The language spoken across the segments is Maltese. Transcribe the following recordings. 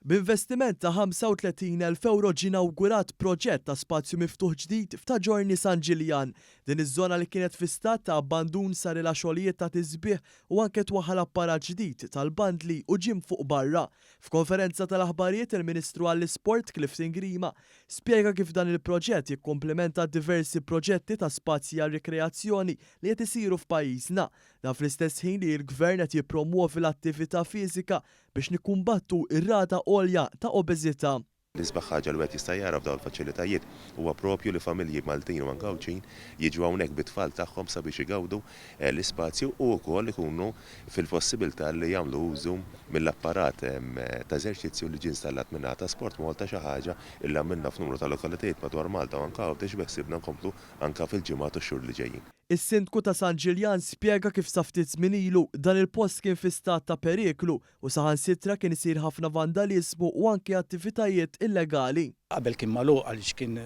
B'investiment ta' 35,000 ewro ġie inawgurat proġett ta' spazju miftuħ ġdid f'Ta' Ġiorni San Ġiljan. Din iż-żona li kienet fi stat ta' abbandun sarilha xogħlijiet ta' tisbiħ u anke twaħħal apparat ġdid tal-bandli u gym fuq barra. F'konferenza tal-aħbarijiet il-Ministru għall-Isport Clifton Grima spjega kif dan il-proġett jikkumplimenta diversi proġetti ta' spazji għar-rikreazzjoni li qed isiru f'pajjiżna. Dan fl-istess ħin li l-Gvern qed jippromwovi l-attività fiżika biex nikkumbattu r-rata għolja ta' obeżità. L-isbaħ ħaġa li wieħed jista' jara f'dawn il-faċilitajiet huwa propju li familji Maltin u anke Għawdxin jiġu hawnhekk bit-tfal tagħhom sabiex igawdu l-ispazju u wkoll ikunu fil-possibilità li jagħmlu użu mill-apparat ta' eżerċizzju li ġie installat min-naħa ta' Sport Malta xi ħaġa li għamilna f'numru ta' lokalitajiet madwar Malta u anke Għawdex beħsiebna nkomplu anke fil-ġimgħat u x-xhur li ġejjin. Is-Sindku ta' San Ġiljan spjega kif sa ftit żmien ilu dan il-post kien fi stat ta' periklu u saħansitra kien isir ħafna vandaliżmu u anke attivitajiet illegali. Qabel kien magħluq għaliex kien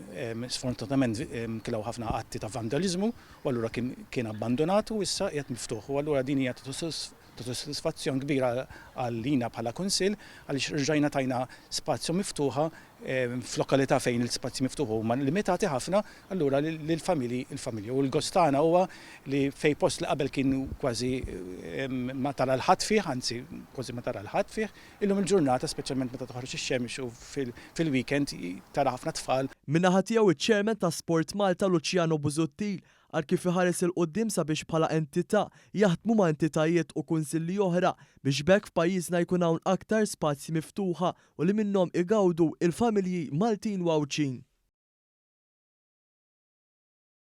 sfortunatament kien hawn ħafna atti ta' vandaliżmu u allura kien kien abbandunat u issa qiegħed miftuħ u allura din hija ta' sodisfazzjon kbir għalina bħala Kunsill għaliex rġajna tajna spazju miftuħa f'lokalità fejn l-ispazji miftuħ huma limitati ħafna, allura lill-familji il-familji. U l-gost tagħna huwa li fejn post li qabel kien kważi ma tara 'l ħadd fih, anzi kważi ma tara 'l ħadd fih, illum il-ġurnata speċjalment meta toħroġ ix-xemx u fil-weekend tara ħafna tfal. Min-naħa tiegħu iċ-Chairman ta' Sport Malta Luciano Busuttil qal kif iħares 'il quddiem sabiex bħala entità jaħdmu ma' entitajiet u kunsilli oħra biex b'hekk f'pajjiżna jkun hawn aktar spazji miftuħa u li minnhom igawdu il-familji Maltin u Għawdxin.